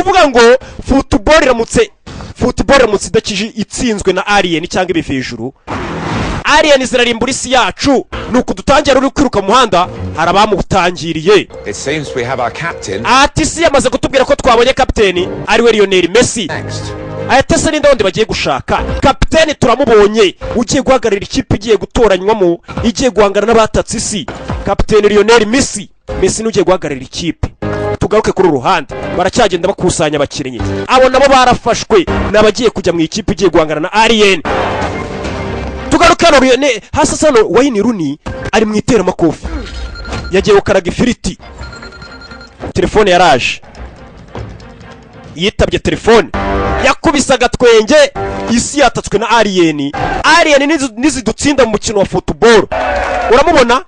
Ukuvuga ngo football iramutse idakije, itsinzwe na alien cyangwa ibivejuru, alien zirarimbura isi yacu. Ni uku dutangira. Uri kwiruka mu muhanda, hari abamutangiriye. It seems we have our captain. Ati isi yamaze kutubwira ko twabonye kapiteni, ariwe Lionel Messi. Next. Ati se ninde wundi bagiye gushaka? Kapiteni turamubonye, ugiye guhagararira ikipe igiye gutoranywamo, igiye guhangana n'abatatse isi. Kapiteni Lionel Messi. Messi ni ugiye guhagararira ikipe. Tugaruke kuri uru ruhande, baracyagenda bakusanya abakinnyi. Abo nabo barafashwe, ni abagiye kujya mu ikipe igiye guhangana na alien. Tugaruke hano, Lionel hasi hano, Wayne Rooney ari mu iteramakofi, yagiye gukaraga ifiriti. Telefone yaraje, yitabye telefone, yakubise agatwenge. Isi yatatswe na alien. Alien nizidutsinda mu mukino wa football, uramubona,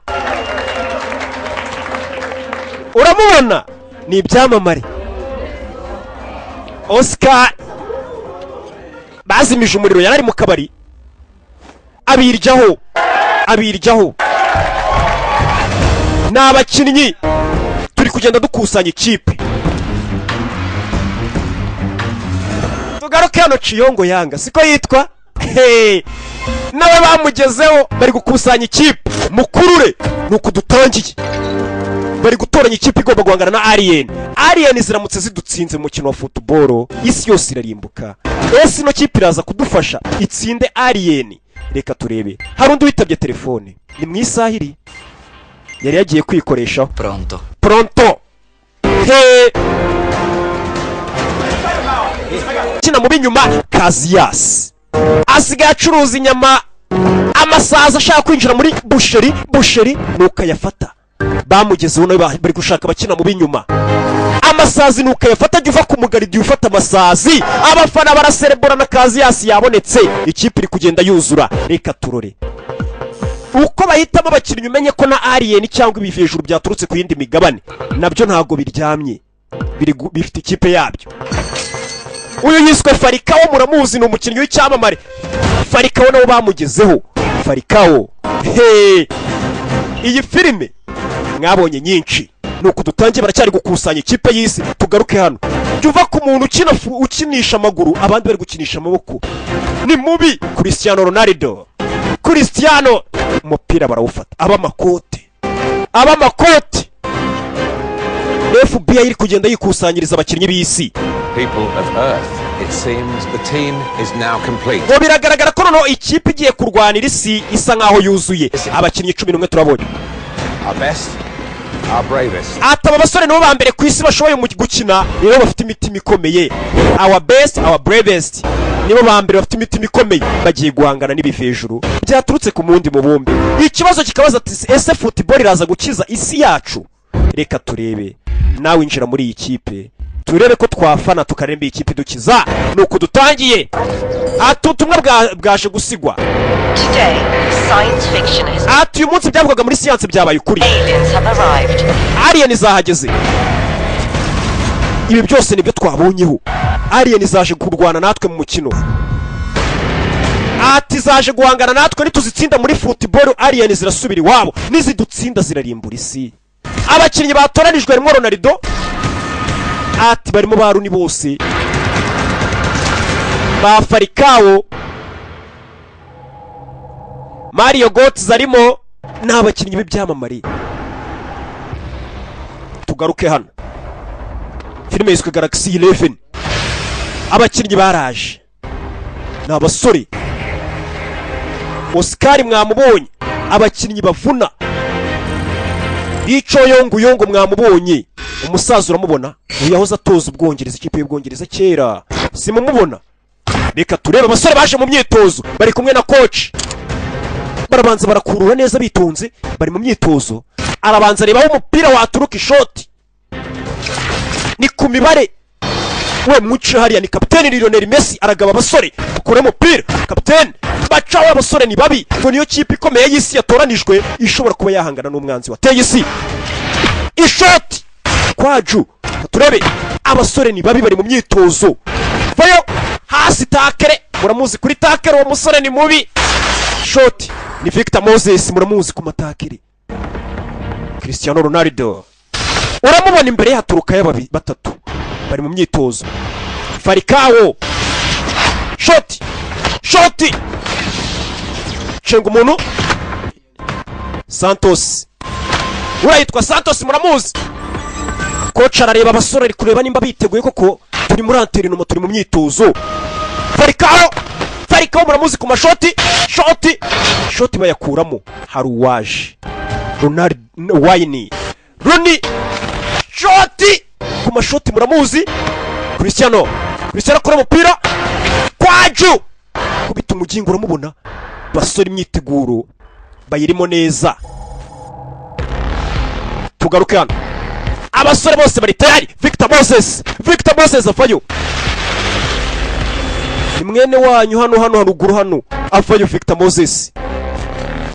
uramubona, ni ibyamamare. Oscar bazimije umuriro, yari ari mu kabari, abiryaho, abiryaho. Ni abakinnyi, turi kugenda dukusanya ikipe. Tugaruke hano, Ciyongo Yanga siko yitwa. Hey! Nawe bamugezeho, bari gukusanya ikipe. Mukurure, ni uku dutangiye. Bari gutoranya ikipe igomba guhangana na alien. Alien ziramutse zidutsinze mu mukino wa football, isi yose irarimbuka. Ese ino kipe iraza kudufasha itsinde alien? Reka turebe. Hari undi witabye telefone, ni mu isaha iri yari yagiye kwikoreshaho. Pronto. Pronto. He, kina mu b'inyuma. Casillas asigaye acuruza inyama, amasazi ashaka kwinjira muri boucherie. Boucherie nuko ayafata. Bamugezeho nawe, bari gushaka abakina mu b'inyuma. Amasazi nuko ayafata, ajya uva ku mugaridiye ufata amasazi. Abafana baraserebura na Casillas yabonetse. Ikipe iri kugenda yuzura. Reka turore uko bahitamo abakinnyi. Umenye ko na alien cyangwa ibivejuru byaturutse ku yindi migabane nabyo ntabwo biryamye, bifite ikipe yabyo. Uyu yiswe Falcao, muramuzi, ni umukinnyi w'icyamamare. Falcao nabo bamugezeho. Falcao he, iyi filime mwabonye nyinshi. Ni uku dutangiye, baracyari gukusanya ikipe y'isi. Tugaruke hano, jya uva ku muntu ukina ukinisha amaguru, abandi bari gukinisha amaboko. Ni mubi, Cristiano Ronaldo. Cristiano umupira barawufata, ab'amakote, ab'amakoti. FBI iri kugenda yikusanyiriza abakinnyi b'isi. People of Earth, it seems the team is now complete. Ngo biragaragara ko noneho ikipe igiye kurwanira isi isa nkaho yuzuye. Abakinnyi 11 turabonye. Our best, our bravest. Ati aba basore nibo ba mbere ku isi bashoboye mu gukina, nibo bafite imitima ikomeye. Our best, our bravest, nibo ba mbere bafite imitima ikomeye, bagiye guhangana n'ibivejuru byaturutse ku mundi mubumbe. Ikibazo kikabaza ati: ese football iraza gukiza isi yacu? Reka turebe. Nawe injira muri iyi kipe, turebe ko twafana, tukaremba iyi kipe idukiza. Ni uku dutangiye. Ati ubutumwa bwaje gusigwa. Today, science fiction has Ati uyu munsi byavugwaga muri siyansi byabaye ukuri. Aliens have arrived. Alien zahageze. Ibi byose nibyo twabonyeho. Alien zaje kurwana natwe mu mukino. Ati zaje guhangana natwe, nituzitsinda muri football, alien zirasubira iwabo, nizidutsinda zirarimbura isi. Abakinnyi batoranijwe harimo Ronaldo, ati barimo ba Rooney bose, ba Falcao, Mario Götze arimo, ni abakinnyi b'ibyamamare. Tugaruke hano, filime yiswe Galaxy 11. Abakinnyi baraje, ni abasore. Oscar mwamubonye, abakinnyi bavuna Ico Yongu Yongu mwamubonye. Umusaza uramubona, uyu yahoze atoza Ubwongereza, ikipe y'Ubwongereza kera, simumubona. Reka turebe abasore baje mu myitozo, bari kumwe na coach. Barabanza barakurura neza bitonze, bari mu myitozo. Arabanza areba aho umupira waturuka, ishoti ni ku mibare. We muce hariya, ni kapiteni Lionel Messi, aragaba abasore, ukure umupira kapiteni, bacaho. Abasore ni babi, ngo niyo kipe ikomeye y'isi yatoranijwe ishobora kuba yahangana n'umwanzi wateye isi. Ishoti kwaju. Turebe, abasore ni babi, bari mu myitozo. Vayo hasi, tackle, muramuzi kuri tackle, uwo musore ni mubi. Shoti ni Victor Moses, muramuzi ku matackle. Cristiano Ronaldo uramubona, imbere ye haturukayo batatu. Bari mu myitozo. Falcao, shoti, shoti, cenga umuntu. Santos, uriya yitwa Santos, muramuzi. Coach arareba abasore, ari kureba nimba biteguye koko. Turi muri entraînement, turi mu myitozo. Falcao, Falcao muramuzi ku mashoti. Shoti, shoti, bayakuramo. Hari uwaje, Ronald Wayne Rooney, shoti, ku mashoti muramuzi. Cristiano, Cristiano akora umupira kwaju kubita umugingo, uramubona. Basore, imyiteguro bayirimo neza. Tugaruke hano, abasore bose bari tayari. Victor Moses, Victor Moses avayo, ni mwene wanyu hano, hano haruguru hano avayo. Victor Moses,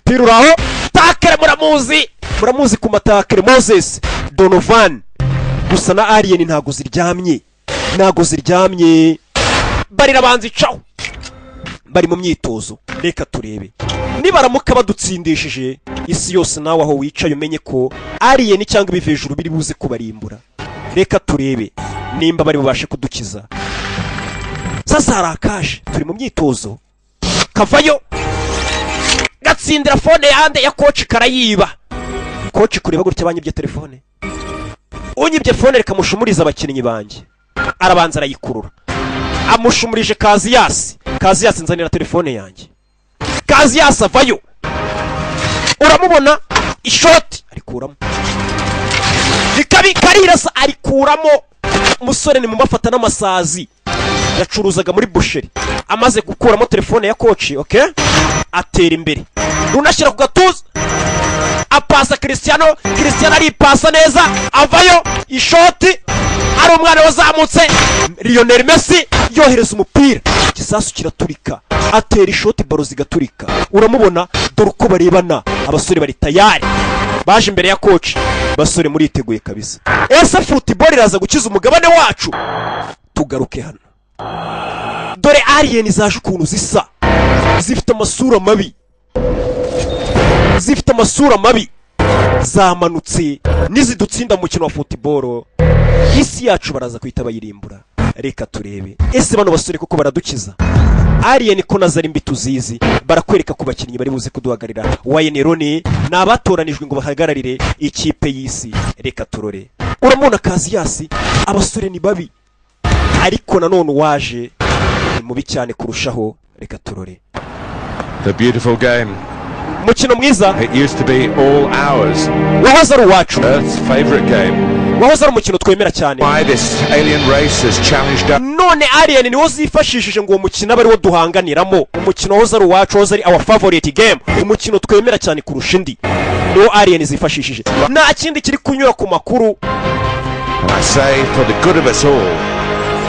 pira uraho, tackle, muramuzi, muramuzi ku matackle. Moses Donovan gusa na alien ntago ziryamye, ntago ziryamye, barira banza icaho. Bari mu myitozo. Reka turebe nibaramuka badutsindishije isi yose. Nawe aho wicaye umenye ko alien cyangwa ibivejuru biri buze kubarimbura. Reka turebe nimba bari bubashe kudukiza. Sasa hari akaje, turi mu myitozo, kavayo gatsindira phone yande ya coach, karayiba. Coach kureba gutya, banyibye telefone, unyibye phone reka mushumurize abakinnyi banjye. Arabanza arayikurura, amushumurije Casillas. Casillas, nzanira telefone yanjye. Casillas avayo, uramubona, ishoti arikuramo, rikabi karirasa, arikuramo. Umusore ni mumafata n'amasazi, yacuruzaga muri boucherie. Amaze gukuramo telefone ya coach, okay, atera imbere, runashyira ku gatuza, apasa Cristiano. Cristiano aripasa neza, avayo, ishoti, ari umwana wazamutse Lionel Messi, yohereza umupira, igisasu kiraturika. Atera ishoti, baro zigaturika, uramubona. Dore uko barebana, abasore bari tayari, baje imbere ya coach. Basore, muriteguye kabisa? Ese football iraza gukiza umugabane wacu? Tugaruke hano, dore alien zaje ukuntu zisa, zifite amasura mabi, zifite amasura mabi, zamanutse. Nizidutsinda mu mukino wa football, isi yacu baraza guhita bayirimbura. Reka turebe ese bano basore koko baradukiza? Alien ko nazo ari mbi tuzizi. Barakwereka ku bakinnyi bari buze kuduhagararira. Wayne Rooney ni abatoranijwe ngo bahagararire ikipe y'isi. Reka turore, uramubona Casillas. Abasore ni babi, ariko nanone uwaje ni mubi cyane kurushaho. Reka turore. The beautiful game. Umukino mwiza. It used to be all ours. Wahoze ari uwacu. Earth's favorite game. Wahoze ari umukino twemera cyane. Why this alien race has challenged us. None alien niwo zifashishije ngo uwo mukino abe ariwo duhanganiramo. Umukino wahoze ari uwacu, wahoze ari our favorite game, umukino twemera cyane kurusha indi, niwo alien zifashishije. Nta kindi kiri kunyura ku makuru. And I say, for the good of us all,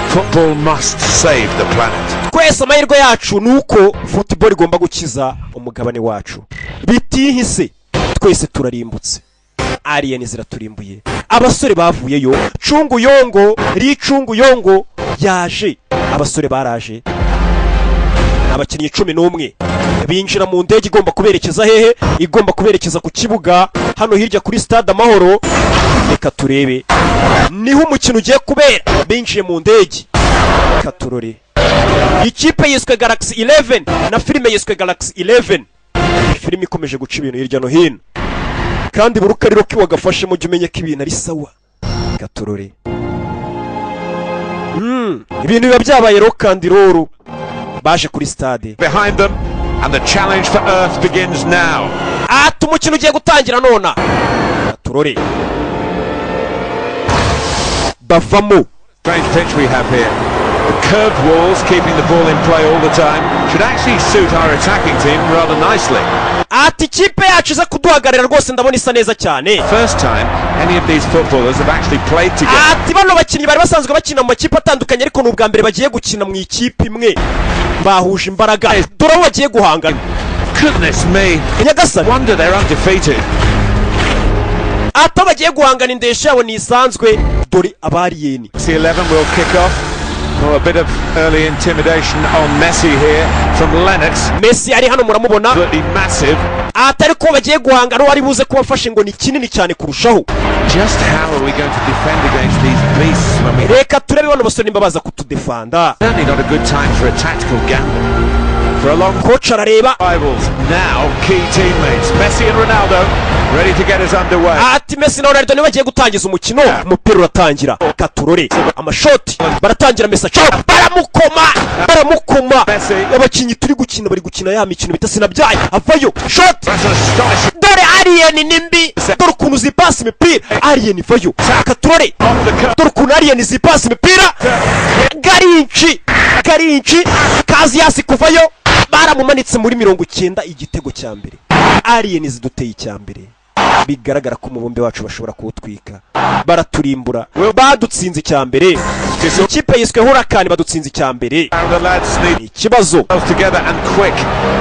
football must save the planet. Twese amahirwe yacu ni uko football igomba gukiza umugabane wacu. Bitihise twese turarimbutse, alien ziraturimbuye. Abasore bavuyeyo, cunguyongo ricunguyongo yaje. Abasore baraje, ni abakinnyi 11, binjira mu ndege igomba kuberekeza hehe? Igomba kuberekeza ku kibuga hano hirya kuri Stade Amahoro. Reka turebe niho umukino ugiye kubera. Binjiye mu ndege. Reka turore, ikipe yiswe Galaxy 11 na filime yiswe Galaxy 11. Filime ikomeje guca ibintu hirya no hino, kandi buri uko ari Rocky wagafashe mujye umenye ko ibintu ari sawa. Reka turore. Ibintu biba byabaye rock and roll. Baje kuri stade. Behind them, and the challenge for Earth begins now. Ati umukino ugiye gutangira nona. Reka turore, bavamo. Strange pitch we have here. The curved walls keeping the ball in play all the time should actually suit our attacking team rather nicely. Ati ikipe yacu iza kuduhagararira rwose, ndabona isa neza cyane. First time any of these footballers have actually played together. Ati bano bakinnyi bari basanzwe bakina mu makipe atandukanye, ariko ni ubwa mbere bagiye gukina mu ikipe imwe, bahuje imbaraga. Dore aho bagiye guhangana. Goodness me. Nyagasani. Wonder they're undefeated. Ati aho bagiye guhangana, indeshyo yabo ntisanzwe. Dore aba alien. C11 will kick off. Well, a bit of early intimidation on Messi here from Lennox. Messi ari hano, muramubona. Absolutely massive. Ati ko bagiye guhangana uwo ari buze kubafashe ngo ni kinini cyane kurushaho. Just how are we going to defend against these beasts when we Reka turebe bano basore nimba baza kutudefanda. Certainly not a good time for a tactical gamble. For a long Coach arareba. rivals, now key teammates, Messi and Ronaldo, ready to get us underway. Ati Messi na Ronaldo nibo bagiye gutangiza umukino. Umupira uratangira, katurore amashoti baratangira. Messi acaho, baramukoma, baramukoma. Messi. Abakinnyi turi gukina bari gukina ya mikino bita sinabyaye. Avayo, shoti. That's an astonishing Dore alien ni mbi, dore ukuntu zipasa imipira. Alien ivayo, katurore. Off the cup. Dore ukuntu alien zipasa imipira. Garinci, garinci, Casillas kuvayo, baramumanitse muri 90. Igitego cya mbere, alien ziduteye icya mbere. Bigaragara ko umubumbe wacu bashobora kuwutwika, baraturimbura. Badutsinze icya mbere. Ikipe yiswe Huracan, badutsinze icya mbere. And the lads need Ni ikibazo. themselves together and quick.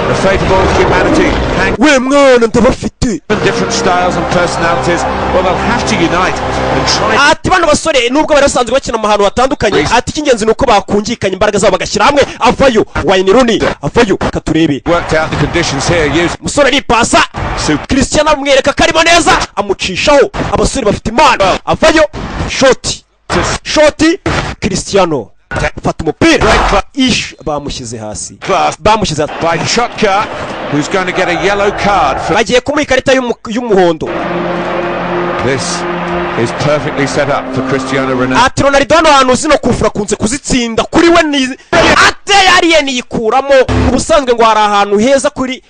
The fate of all humanity hangs We mwana, ndabafite. on different styles and personalities. Well, they'll have to unite and try Ati bano basore nubwo bari basanzwe bakina mu hantu hatandukanye, ati icy'ingenzi ni uko bakungikanya imbaraga zabo bagashyira hamwe. Avayo Wayne Rooney, avayo, katurebe. Worked out the conditions here. Use Umusore aripasa. Super. Cristiano amwereka ko arimo neza, amucishaho. Abasore bafite impano. Avayo, shoti, shoti. Cristiano fata umupira. Ish, bamushyize hasi. Class Bamushyize hasi. by Chutka, who's going to get a yellow card for Bagiye kumuha ikarita y'umuhondo. This is perfectly set up for Cristiano Ronaldo. Ati Ronaldo hano hantu zino kufura akunze kuzitsinda. Kuri we ni ateye alien yikuramo. Ubusanzwe ngo hari ahantu heza kuri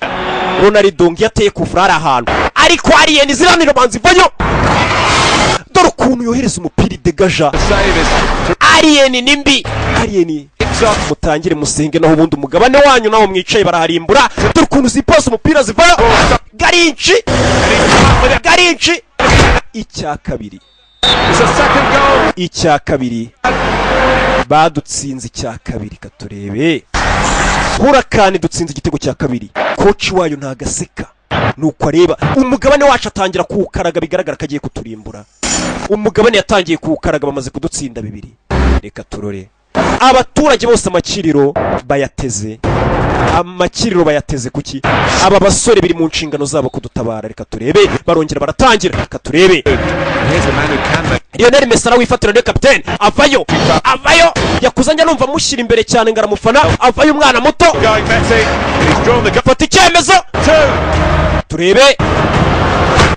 Ronaldo, ngo iyo ateye kufura hari ahantu, ariko alien ziranira banza ivayo. Dore ukuntu yohereza umupira, idegaja. The save is Alien ni mbi, alien. It's off. Mutangire musenge, naho ubundi umugabane wanyu naho mwicaye baraharimbura. Dore ukuntu zipasa umupira, zivayo. Garinci, garinci, icya kabiri. It's a second goal. Icya kabiri, badutsinze icya kabiri. Katurebe, Huracan dutsinze igitego cya kabiri. Coach wayo ntagaseka, nuko areba umugabane wacu atangira kuwukaraga. Bigaragara ko agiye kuturimbura. Umugabane yatangiye kuwukaraga, bamaze kudutsinda bibiri. Reka turore abaturage bose amakiriro bayateze, amakiriro bayateze. Kuki aba basore biri mu nshingano zabo kudutabara? Reka turebe, barongera baratangira. Reka turebe. Here's a man who can make Lionel Messi arawifatira, niwe kapitene. Avayo, avayo. Yakuze njya numva mushyira imbere cyane ngo aramufana. Avayo, umwana muto. Going Messi. He's drawn the goal. Fata icyemezo. Two. Turebe,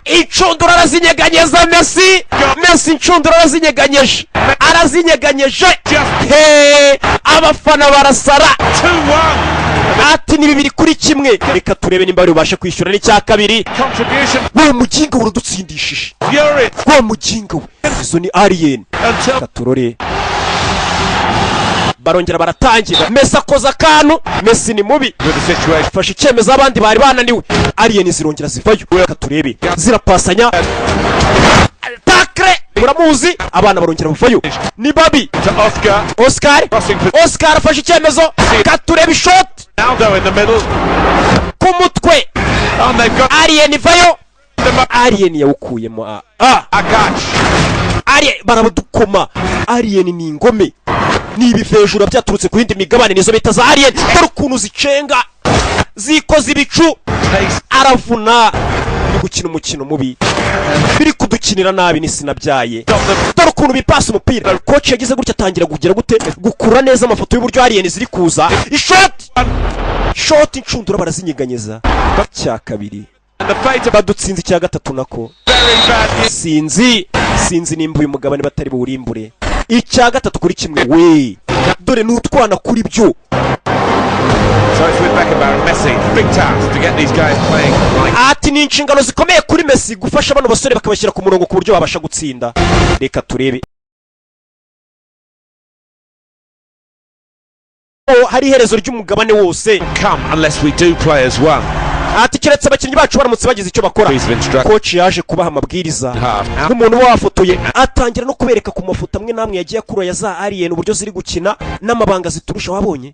inshundura arazinyeganyeza Messi. Messi inshundura arazinyeganyeje, arazinyeganyeje. He, abafana barasara. 2-1. Ati ni 2-1. Reka turebe nimba bari bubashe kwishyura n'icya kabiri. Contribution. Wa muginga we, uradutsindishije. Fury. Wa muginga we, izo ni alien. Until Reka turore, barongera baratangira. Messi akoza akantu. Messi ni mubi. With the situation. Fashe icyemezo abandi bari bananiwe. Alien zirongera zivayo. Reka turebe, zirapasanya. Tackle, muramuzi. Abana barongera bavayo, ni babi. To Oscar. Oscar. Crossing for Oscar afashe icyemezo. Reka turebe ishoti. Ronaldo in the middle. Ku mutwe. And they've got Alien ivayo. the Alien yawukuyemo. A a Akash. Alien barabadukoma. Alien ni ingome, ni ibivejura byaturutse ku yindi migabane, nizo bita za alien. Dore ukuntu zicenga, zikoze ibicu. Pace. Aravuna, biri gukina umukino mubi, biri kudukinira nabi, ni sinabyaye. Dore ukuntu bipasa umupira. Coach yagize gutya, atangira kugira gute, gukura neza amafoto y'uburyo alien ziri kuza. Ishoti, shoti, inshundura barazinyeganyeza. Cya kabiri. And the fate of Badutsinze icya gatatu nako. Very bad news. Sinzi, sinzi nimba uyu mugabane batari buwurimbure. Icya 3-1 we. Dore ni utwana kuri byo. So it's with Beckenbauer and Messi. Big task to get these guys playing like Ati ni inshingano zikomeye kuri Messi gufasha bano basore bakabashyira ku murongo ku buryo babasha gutsinda. Reka turebe. Oh, hari iherezo ry'umugabane wose. Come unless we do play as one. Ati keretse abakinnyi bacu baramutse bagize icyo bakora. Piece of instruction. Coach yaje kubaha amabwiriza Half. nk'umuntu uba wafotoye, atangira no kubereka ku mafoto amwe n'amwe yagiye akura ya za alien, uburyo ziri gukina n'amabanga ziturusha. Wabonye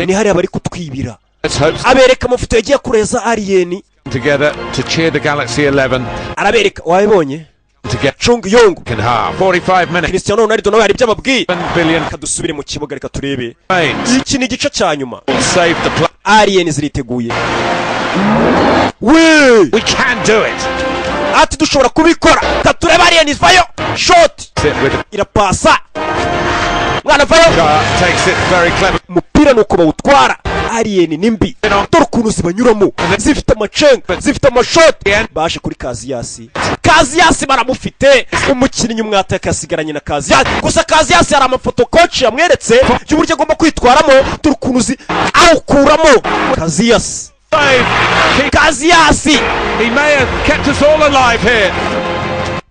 ni hariya bari kutwibira. Let's hope Abereka amafoto yagiye akura ya za alien. together to cheer the Galaxy 11 Arabereka, wabibonye. To get Chung Yong. second half. 45 minutes. Cristiano Ronaldo nawe hari ibyo ababwiye. 7 billion Reka dusubire mu kibuga, reka turebe. remains. Iki ni igice cya nyuma. Save the play. Alien ziriteguye. We. We can do it. Ati dushobora kubikora. Katurebe, alien ivayo, shot. Sit with Irapasa, mwana vayo. Car takes it very clever. Umupira ni uko bawutwara. Alien ni mbi, dore ukuntu zibanyuramo, zifite amacenga, zifite amashoti. Baje kuri Casillas. Casillas baramufite, umukinnyi umwataka yasigaranye na Casillas gusa. Casillas hari amafoto coach yamweretse y'uburyo agomba kwitwaramo. Dore ukuntu zi awukuramo Casillas. Save. He, Casillas. He may have kept us all alive here.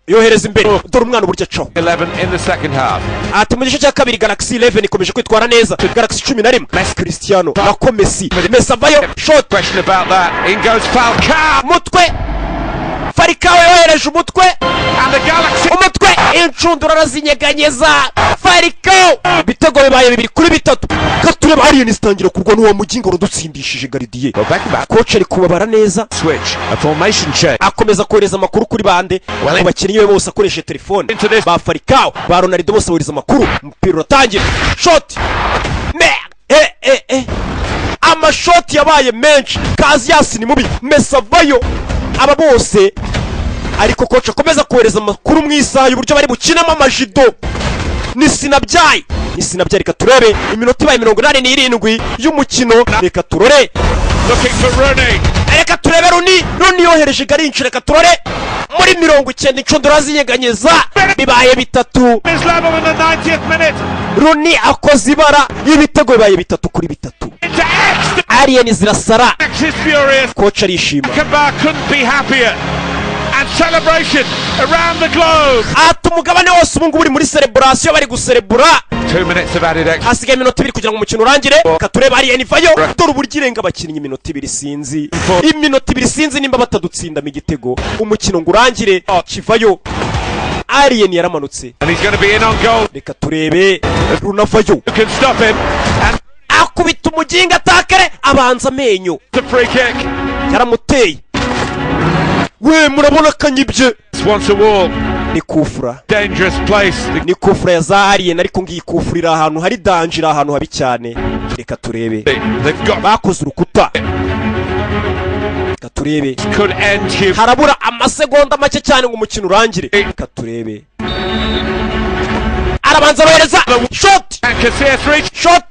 Yohereza imbere, dore umwana uburyo acaho. 11 in the second half. Ati mu gice cya kabiri Galaxy 11 ikomeje kwitwara neza. Galaxy 11, Cristiano nako Messi. Messi avayo, shot. Question about that. In goes Falcao. Umutwe, Falcao yohereje umutwe. And the Galaxy. Umutwe, inshundura arazinyeganyeza Falcao. Ibitego bibaye 2-3. Katureba, alien zitangira kurwa n'uwo mugingo rudutsindishije gardien. Well, Beckenbauer. Coach ari kubabara neza. Switch. A formation change. Akomeza kohereza amakuru kuri bande, ku bakinnyi be bose akoresheje telefone. Into this. Ba Falcao, ba Ronaldo, bose bohereza amakuru. Umupira uratangira, shot me eh eh eh, amashoti yabaye menshi. Casillas ni mubi, Messi avayo, aba bose. Ariko coach akomeza kohereza amakuru mu isaha y'uburyo bari bukinamo amajido. Ni sinabyaye, ni sinabyaye. Reka turebe, iminota ibaye 87 y'umukino. Reka turore. Looking for Rooney. Reka turebe Rooney. Rooney yohereje Garinci. Reka turore muri 90, inshundura zinyeganyeza, bibaye 3. Is level in the 90th minute. Rooney akoze ibara, ibitego bibaye 3-3. Into X. Alien zirasara. X is furious. Coach arishima. Beckenbauer couldn't be happier. And celebration around the globe. Ati umugabane wose ubu ngubu uri muri celebration, bari guserebura. 2 minutes of added extra. Hasigaye iminota 2 kugira ngo umukino urangire. Reka turebe, alien ivayo, dore uburyo irenga abakinnyi. Iminota 2, sinzi, iminota 2, sinzi nimba batadutsindamo igitego umukino ngo urangire. Kivayo, alien yaramanutse. And he's going to be in on goal. Reka turebe, runavayo. Who can stop him? And Akubita umuginga atakare, abanza amenyo. the free kick. Yaramuteye we, murabona akanyibye. It's once a wall. Ni kufura. Dangerous place. The Ni kufura ya za alien, ariko ngiyi kufura iri ahantu hari danger, iri ahantu habi cyane. Reka turebe. They've got Bakoze urukuta. Reka turebe. Could end here. Harabura amasegonda make cyane ngo umukino urangire. Reka turebe, arabanza arohereza shot. And Casillas reach. Shot.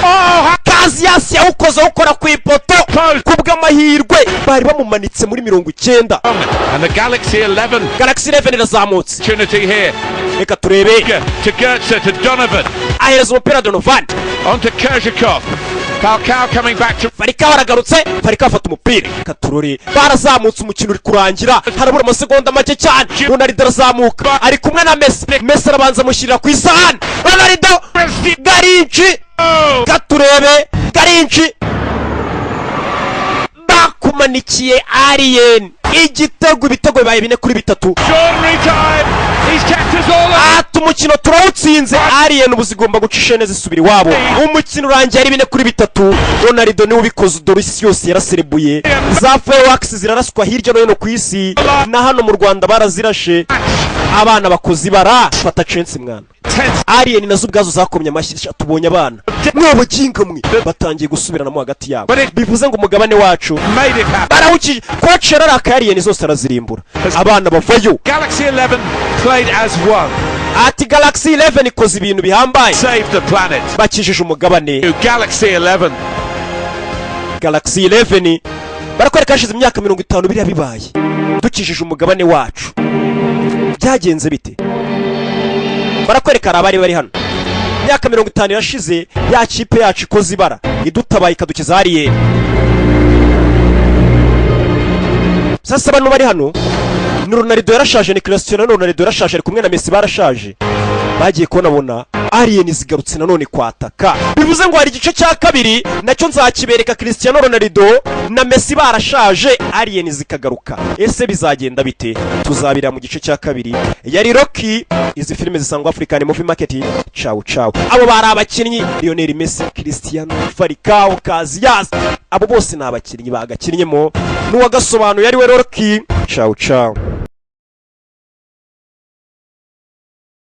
Oh, Casillas yawukoze, awukora ku ipoto. Ku bw'amahirwe bari bamumanitse muri 90. And the Galaxy 11 Galaxy 11 irazamutse. Opportunity here. Reka turebe. To Goetze, to Donovan. Ahereza umupira Donovan. On to Kerzhakov. Falcao coming back to Falcao aragarutse, Falcao afata umupira. Reka turore, barazamutse, umukino uri kurangira, harabura amasegonda make cyane. Ronaldo arazamuka, ari kumwe na Messi. Messi arabanza amushyirira ku isahani Ronaldo. Garinci. Oh! Katurebe, Garinci, bakumanikiye alien igitego. Ibitego bibaye 4-3. Extraordinary time. He's kept us all alive. Ati umukino turawutsinze. Alien ubu zigomba guca ishene zisubira iwabo. Umukino urangiye ari 4-3. Ronaldo niwe ubikoze. Dore isi yose yaraserebuye, za fireworks ziraraswa hirya no hino ku isi, na hano mu Rwanda barazirashe. Abana bakoze ibara, fata chance mwana. Alien nazo ubwazo zakomye amashyi. Sha, tubonye abana mwabaginga mwe batangiye gusubiranamo hagati yabo, bivuze ngo umugabane wacu Made it happen. barawukije. Coach yararakaye, alien zose arazirimbura, abana bavayo. Galaxy 11 played as one. Ati Galaxy 11 ikoze ibintu bihambaye. Saved the planet. Bakijije umugabane. Galaxy 11. Galaxy 11 barakwereka hashize imyaka 50 biriya bibaye, dukijije umugabane wacu. Byagenze bite? Barakwereka hari abari bari hano, imyaka 50 irashize, ya kipe yacu ikoze ibara, idutabaye ikadukiza alien. Sasa bano bari hano ni Ronaldo yarashaje, ni Cristiano Ronaldo yarashaje, ari kumwe na Messi, barashaje. Bagiye kubonabona alien zigarutse nanone kwataka, bivuze ngo hari igice cya kabiri nacyo nzakibereka, Cristiano Ronaldo na Messi barashaje, alien zikagaruka. Ese bizagenda bite? Tuzabira mu gice cya kabiri. Yari Rocky. Izi filime zisangwa African Movie Market. Ciao ciao. Abo bari abakinnyi Lionel Messi, Cristiano, Falcao, Casillas, abo bose ni abakinnyi bagakinnyemo n'uwagasobanuye ari we Rocky. Ciao ciao.